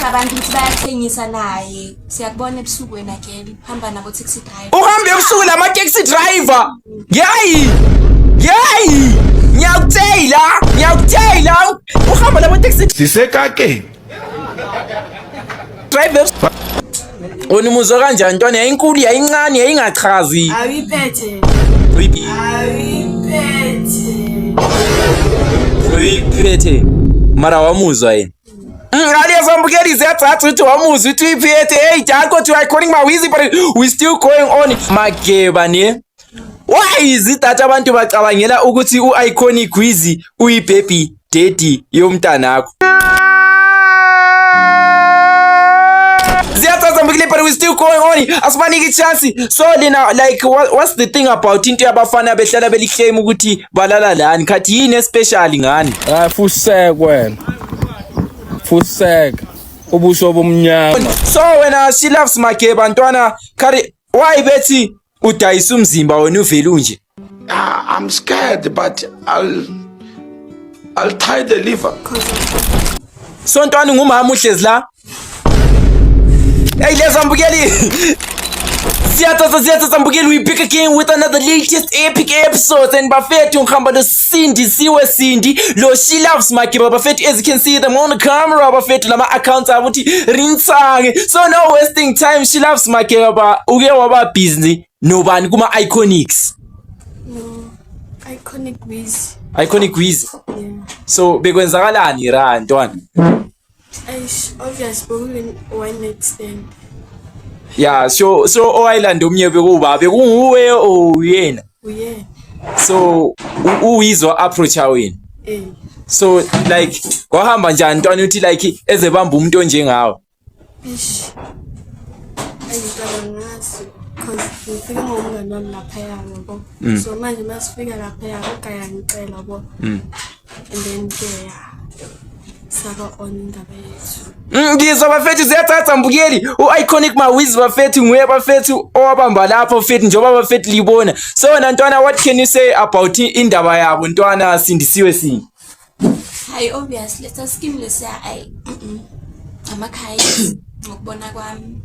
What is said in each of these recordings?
Abantu ukuthi bayathengisa naye. Siyakubona ebusuku wena girl. Hamba nabo taxi driver. Uhambe ebusuku lama taxi driver. Yayi! Yayi! Ngiyakutshela, ngiyakutshela. Uhamba lama taxi Sisekakeni. driver. Wena umuzwa kanjani ntwana yayinkulu yayincane yayingachazi. Awuyiphethe. Awuyiphethe. Uyiphethe. Mara wamuzwa yena. Ngale zambukeli ziyathatha ukuthi wamuzwa ukuthi uyiphethe. Hey Janko to iconic Mawizi but we still going on. Mageba ne. Why is it that abantu bacabangela ukuthi u-Iconic Wizi uyi-baby daddy yomntanakho? Ziyathatha mbukile but we still going on. Asibanike i-chance. So lina like what's the thing about into yabafana behlala beliclaim ukuthi balala lani? Khathi yini especial ngani? Hayi fusek wena. Fusek. Ubuso obumnyama. So wena she loves Mageba ntwana khari why bethi udayisa umzimba wena uvele unje? Ah, I'm scared, but I'll tie the liver. So ntwana ngumama uhlezi la. Hey leza mbukeli. Siyathatha siyathatha mbukeli we pick again with another latest epic episode and bafethu ngihamba lo Cindy siwe Cindy lo she loves Mageba bafethu as you can see them on the camera bafethu lama accounts abo ukuthi rinsange so no wasting time she loves Mageba uke waba busy nobani kuma iconics. No. Iconic Wiz. Iconic Wiz. Yeah. So bekwenzakalani ra ntwana? Eish, obvious bekune one night stand. Yeah, so owayelanda omnye bekuba bekunguwe or uyena. Uyena. So uwizwa approach wena. Eh. So like kwahamba njani ntwana uthi like ezebamba umuntu onjengawe? Eish. Ayintwana ngazi. Cause ngifike ngomngani wami laphaya yabo. So manje masifika laphaya ugaya ngicela yabo. And then ke ya saba on indaba yethu. Ngizwa bafethu ziyathatha mbukeli u-iconic Mawiz bafethu nguye bafethu owabamba lapho fethu njengoba bafethu libona. So wena ntwana what can you say about indaba yabo ntwana Sindisiwe Sindi? Hayi obvious lesa scheme lesiya ayi amakhaya ngokubona kwami.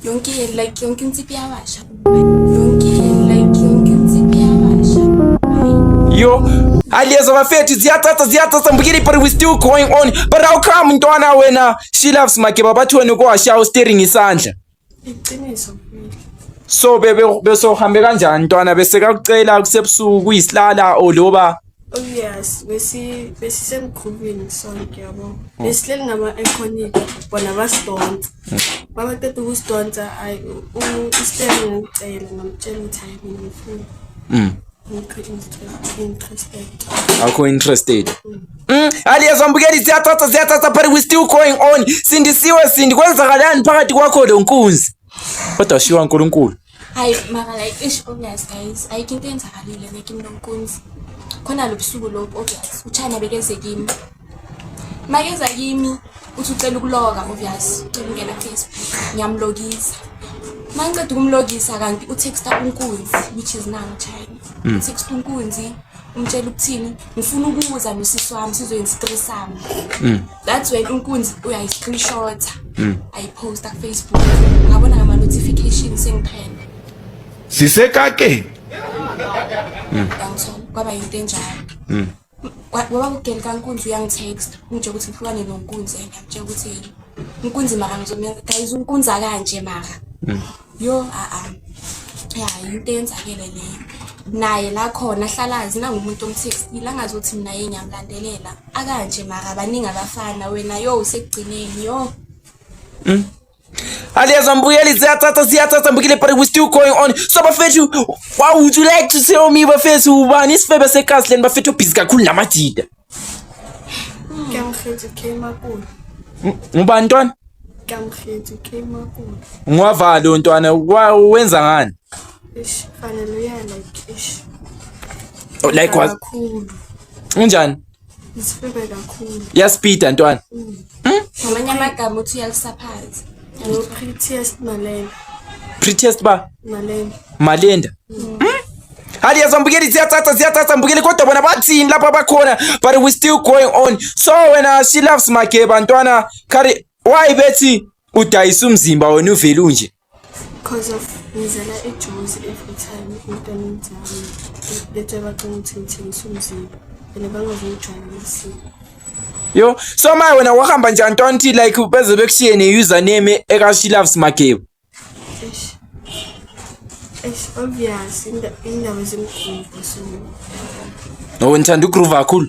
Yonke like yonke insiphi yawasha. Yonke like yonke insiphi yawasha. Hayi. Yo, aliyeza bafethu ziyathatha ziyathatha mbukeli but we still going on. But how come ntwana wena she loves Mageba bathi wena ukwasha usteering isandla. Iqiniso vele. So bebe besohambe kanjani ntwana bese kakucela kusebusuku kuyisilala or loba Obvious besi besisemkhubini sonke yabo. Besihleli nama iconic bona basidonsa. Mabaqeda ukusidonsa ayi uStan ngicela ngamtshela ukuthi hayi mina ngifuna. Ngikho interested. Akho interested. Aliyezwa mbukeli ziyathatha ziyathatha but we still going on. Sindisiwe Sindi kwenzakalani phakathi kwakho lo nkunzi? Kodwa shiwa uNkulunkulu. Hayi mara like ish obvious guys ayikho into eyenzakalile nekimi nonkunzi. Khona lo busuku lobu obvious uChina bekeze kimi. Makeza kimi uthi ucela ukuloka obvious ucela ukungena ku-Facebook ngiyamlokisa. Mangiceda ukumlokisa kanti utexta unkunzi which is now China. Utext unkunzi umtshela ukuthini ngifuna ukuza nosisi wami sizoyenza i-threesome. That's when unkunzi uyayi-screenshot ayiposta ku-Facebook ngabona ngama-notification sengiphela. Sisekakeni. Yangithola kwaba yinto enjalo. Kwaba kugeli kaNkunzi uyangitext ungitshela ukuthi ngihlukane noNkunzi and ngiyamtshela ukuthi yena uNkunzi mara ngizomenza guys uNkunzi akanje mara. Yo a a. Ya into eyenzakele leyo. Naye la khona ahlala azi nangumuntu omtextile angazothi mina yini ngiyamlandelela. Akanje mara baningi abafana wena yo usekugcineni yo. Aliyezwa mbukeli ziyathatha ziyathatha mbukeli but we still going on. So bafethu what would you like to tell me bafethu ubani isifebe sekasi leni bafethu busy kakhulu namajida. Kamkhethu K Makulu. Ngubani ntwana? Kamkhethu K Makulu. Ngiwavalo ntwana wenza ngani? Ish fanele uya like ish. Oh, like what? Kakhulu. Unjani? Isifebe kakhulu. Yaspeeda ntwana. Ngamanye amagama uthi uyalisaphaza. No prettiest Malena. Prettiest ba Malena. Malenda. Aliyezwa mbukeli, ziyathatha ziyathatha mbukeli, kodwa bona bathini lapha bakhona, but we still going on. So wena She Loves Mageba ntwana khari, why bethi udayisa umzimba wena uvele unje? Because of ngizela eJozi every time intwana zami lethe bacela ukuthi ngithengise umzimba and bangazongijwayela amasiko. Yo, so maye wena wahamba njani ntwana uthi like beze bekushiye ne-username eka She Loves Mageba? Eish. Eish, obvious indaba zemgroove so. Oh, ngithanda ugroove kakhulu.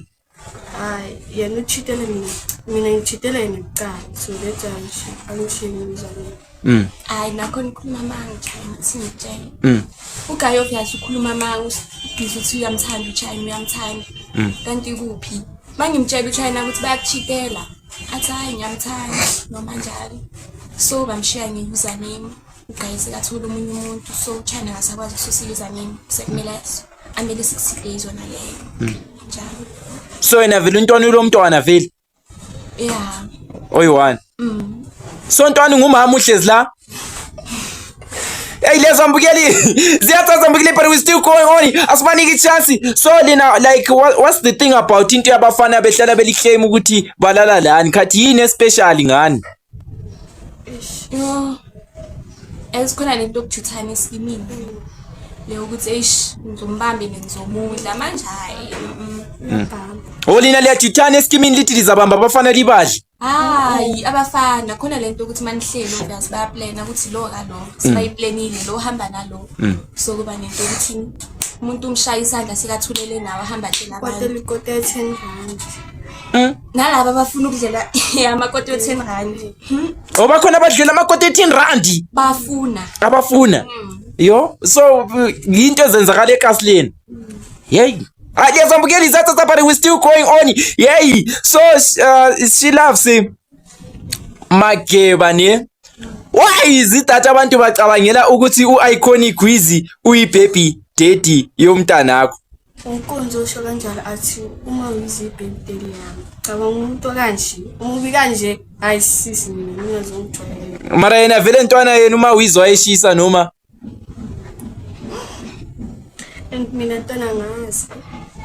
Hayi, yena uchitele mina. Mina ngichitele yena kuqala. So that's why angishiye ngizane. Hayi, nakho nikhuluma amanga, China, singitshela. Ugayi obvious ukhuluma amanga, ubhizi uthi uyamthanda uChina, uyamthanda. Kanti kuphi? Mangimtshela uChina ukuthi bayakuchitela. Athi hayi ngiyamthanda noma njalo. So bamshiya nge-username. Ugayi sekathola omunye umuntu, so uChina akasakwazi ukususa i-username. Sekumele amele 60 days wona leyo. Njalo. So wena vele untwana ulo mntwana vele Yeah. oyi-one. So ntwana ngumama uhlezi la. Hey, lezo mbukeli ziyathatha mbukeli, but we still going on, asibanike i-chance. So lina like what's the thing about into yabafana behlala beliclaim ukuthi balala lani, khathi yini especially ngani? Yo. Esikhona lento yokujuthana esikimini. Le ukuthi eish ngizombambe ngizomudla manje, hayi. Oh, lina liyajuthana esikimini, lithi lizabamba abafana libadle? Hayi, abafana khona lento ukuthi manihlelo obvious bayaplana ukuthi lo kalo sibayiplanile, lo hamba nalo. So kuba nento ukuthi umuntu umshaya isandla sikathulele nawe ahamba tshela abantu. Kwatela ikota ya 10 rand. Nalaba abafuna ukudlela amakota we-10 rand. Oh, bakhona abadlela amakota e-10 rand? Bafuna. Abafuna. Yo, so yinto ezenzakala ekasileni. Hey. Ah, yes, mbukeli, zathatha, but we still going on. Yay. So She Loves Mageba ne. Why is it that abantu bacabangela ukuthi u-Iconic Wizi uyi-baby daddy yomntanakho? Unkonzo usho kanjalo, athi uma uyizi-baby daddy yami. Cabanga umuntu kanje, umubi kanje, hayi sisi, mina ngingazongijwayela. Mara yena vele ntwana, yena uma Wizi wayeshisa noma? And mina ntwana ngazi.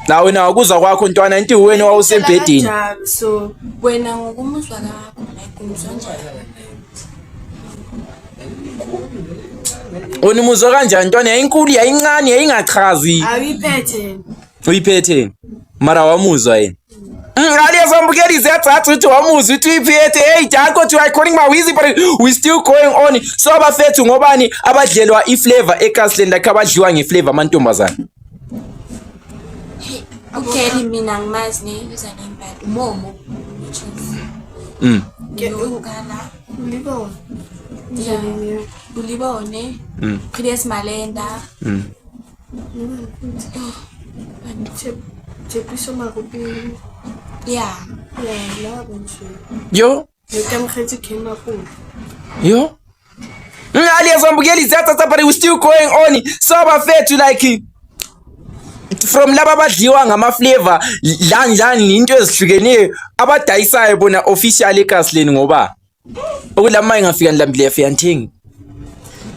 Na wena wakuzwa kwakho ntwana, into wena wawusembhedeni. Kanjalo, so Wena ngokumuzwa kakho, like umuzwa njani? Wena umuzwa kanjani ntwana? Yayinkulu, yayincane, yayingachazi? Awuyiphethe yena. Uyiphethe mara wamuzwa yena. Alias mbukeli, ziyathatha ukuthi wamuzwa ukuthi uyiphethe. Hey, danko to Iconic Mawizi, but we still going on. So abafethu, ngobani abadlelwa iflavor eKasleni, like abadliwa ngeflavor amantombazana? Ukelly mina ngimazi ne-username, but uMomo, which is ukala. Ulibone. Yeah, ulibone. Chris Malenda. Tshepiso Maruping. Yeah. Yeah, labo nje. Yo. Nokamkgetsi Kemapula. Yo. Alias mbukeli, ziyathatha, but we still going on. So abafethu, like from laba abadliwa ngama-flavor lani lani, into ezihlukeneyo abadayisayo bona official ekasileni, ngoba okulama ingafika nilambile, yafika nithengi.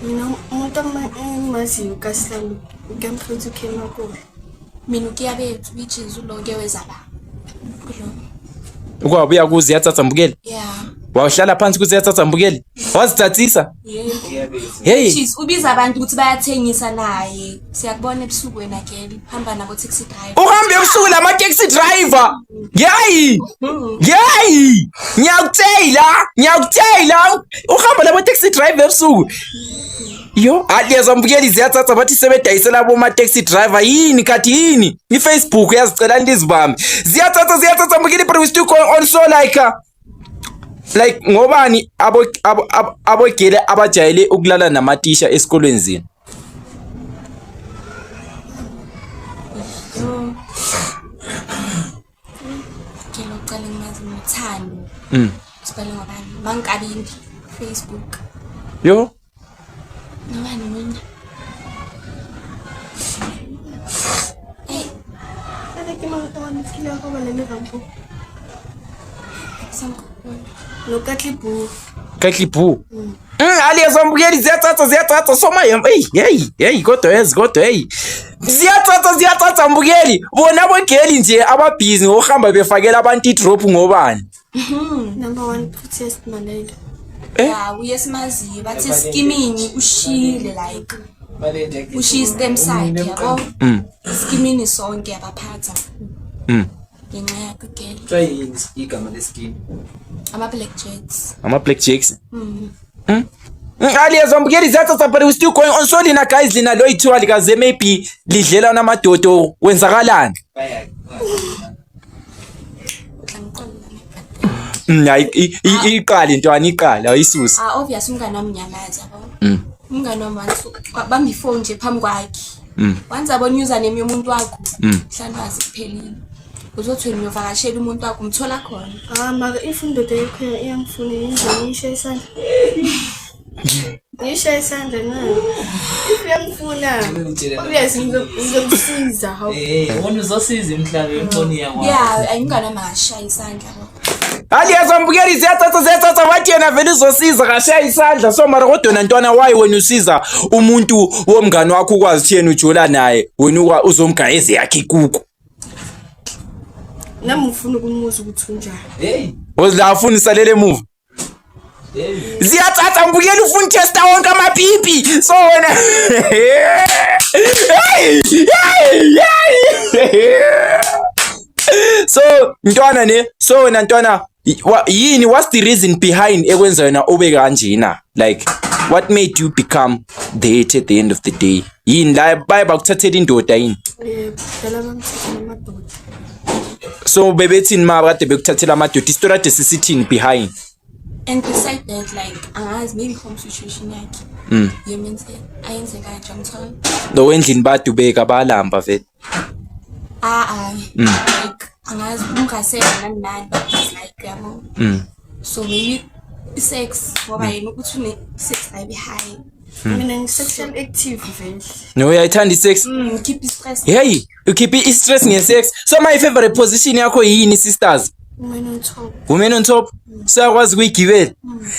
Mina umuntu engimaziyo kaSlam ukamkgetsi Kemapula. Mina uKuyabethu, which is uloke weza la kulo. Ukwabuya kuze yathatha mbukeli. Yeah. Wawuhlala phansi kuze yathatha mbukeli, wazithathisa. Yeah. Hey. Which is ubiza abantu ukuthi bayathengisa naye. Siyakubona ebusuku wena girl, hamba nabo taxi driver. Uhambe ebusuku lama-taxi driver. Yeyi, yeyi, ngiyakutshela, ngiyakutshela, uhamba labo-taxi driver ebusuku. Yo, aliyezwa mbukeli, ziyathatha, bathi sebedayisela boma-taxi driver. Yini khathi yini i-Facebook yazicela lizibambe. Ziyathatha, ziyathatha mbukeli, but we still going on. So like like ngobani abogele abajayele ukulala namatisha esikolweni zenu? Yo. Ke lo qala ngimazi ngothando. Sibhale ngobani? Mankabindi Facebook. Yo. Nobani mina? Hey, Ene ke mang wa kile wa robala le Rampo? Samkubona. NoKatlibu. Kaklibu. Aliyezwa mbukeli, ziyathatha, ziyathatha. Soma, hey hey hey, kodwa yazi, kodwa hey. Ziyatsatsa ziyatsatsa mbukeli. Bona bogeli nje ababhizi ngokuhamba befakela abantu idrop ngobani? Number 1 protest Malele. Eh? Ya, uye simaziyo bathi eskimini ushile like ushiye istem sakhe yabo. Eskimini sonke abaphatha. Ngenxa yakhe ugele. Kuthiwa yini igama leskimu? Ama-black jets. Ama Black Jacks. Aliyezwa mbukeli ziyatsatsa but we still going on. So lina guys lina lo ithiwa likaze maybe lidlela namadodo kwenzakalani? Bayakhi. Utlangiqolla Hayi iqale ntwana iqale ayisusa. Ah, obvious umngane wami ngiyamazi yabo. Umngane wami once wabamba ifoni nje phambi kwakhe. Once abona username yomuntu wakho, mhlawumbe wazi kuphelile. Uzothi wena uyovakashela umuntu wakho umthola khona. Ah, mara if indoda yakho iyangifuna yinje ngiyishaye isandla. Ngiyishaye isandla na. If iyangifuna, obvious ngizomsiza. Hawu. Eh, wona uzosiza emhlabeni umxoni yakwazi. Yeah, ayingane wami akashaya isandla yabo. Aliyezwa mbukeli ziyatsatsa ziyatsatsa wathi yena vele uzosiza kashaya isandla so mara kodwa wena ntwana wayi wena usiza umuntu womngane wakho ukwazi ukuthi yena ujola naye wena uzomgayeza yakhe ikuku. Nami ngifuna ukumuza ukuthi unjani. Hey, Uzla afuna isalele emuva. hey. Ziyatsatsa mbukeli ufuna testa wonke amapipi so wena hey hey hey so ntwana ne so wena ntwana yini what's the reason behind ekwenza wena ube kanjena like what made you become that at the end of the day yini la baye bakuthathela indoda yini? Yebo, phela bamthathela amadoda. So bebethini ma kade bekuthathela amadoda isitori ade sisithini behind? And beside that like angazi maybe home situation yakhe. Yemenze ayenze kanje ngithola. Lo endlini badubeka balamba vele. Ah ah. Like angazi ungasela nani nani but it's like yabo. So maybe sex ngoba yena ukuthi une sex ayibe high. Mina ngi-sexual active vele. No uyayithanda i-sex? Keep stress. Hey, ukhiphe i-stress nge-sex. So my favorite position yakho yini sisters? Women on top. Women on top. Siyakwazi ukuyigibela.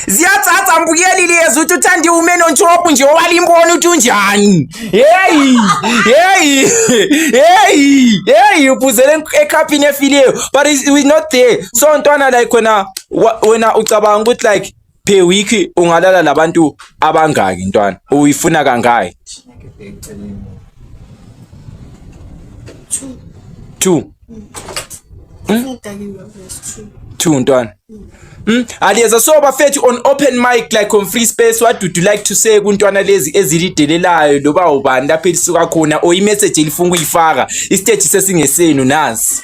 Ziyatsatsa mbukeli lezi ukuthi uthanda i-women on top nje owalimbona ukuthi unjani. Hey! Hey! Hey! Hey, uphuzele ekhapini efileyo but we not there. So ntwana like wena wena ucabanga ukuthi like per week ungalala labantu abangaki ntwana? Uyifuna kangaki? 2. 2. Ngidakiwe verse 2. 2 ntwana. Aliyeza so bafethu on open mic like on free space what would you like to say kuntwana lezi ezilidelelayo loba ubani lapho elisuka khona or imessage elifuna ukuyifaka istage sesingesenu nasi.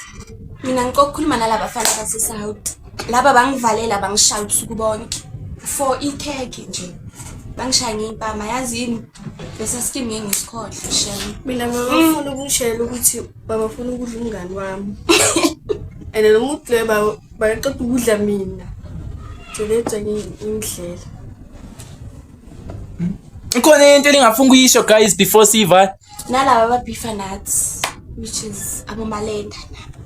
Mina ngikokukhuluma nalabafana base South. Laba bangivalela bangishaya ubusuku bonke. For ikhekhe nje. Bangishaya ngeimpama yazini. Bese skim ngeke ngisikhohle shem. Mina babafuna ukungishela ukuthi babafuna ukudla umngani wami. And lo muntu loyo bayaqeda ukudla mina. Ngiletha indlela. Ikhona into elingafuna ukuyisho guys before siva? Nalaba ababhifa nuts which is abomalenda nabo.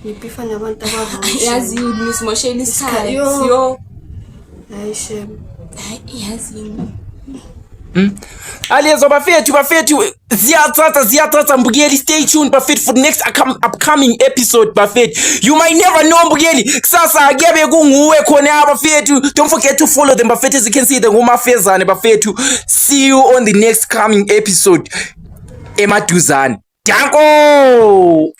Ngibhifa nabantu abavamile. Yazini usimoshela isikhathi. Yo. Yo. Hayi shem. Hayi yazini. Aliyezwa bafethu bafethu ziyatsatsa ziyatsatsa mbukeli stay tuned bafethu for the next upcoming episode bafethu. You might never know mbukeli kusasa kuyabe kunguwe khona bafethu. Don't forget to follow them bafethu as you can see the ngumafezane bafethu. See you on the next coming episode emaduzane. Danko.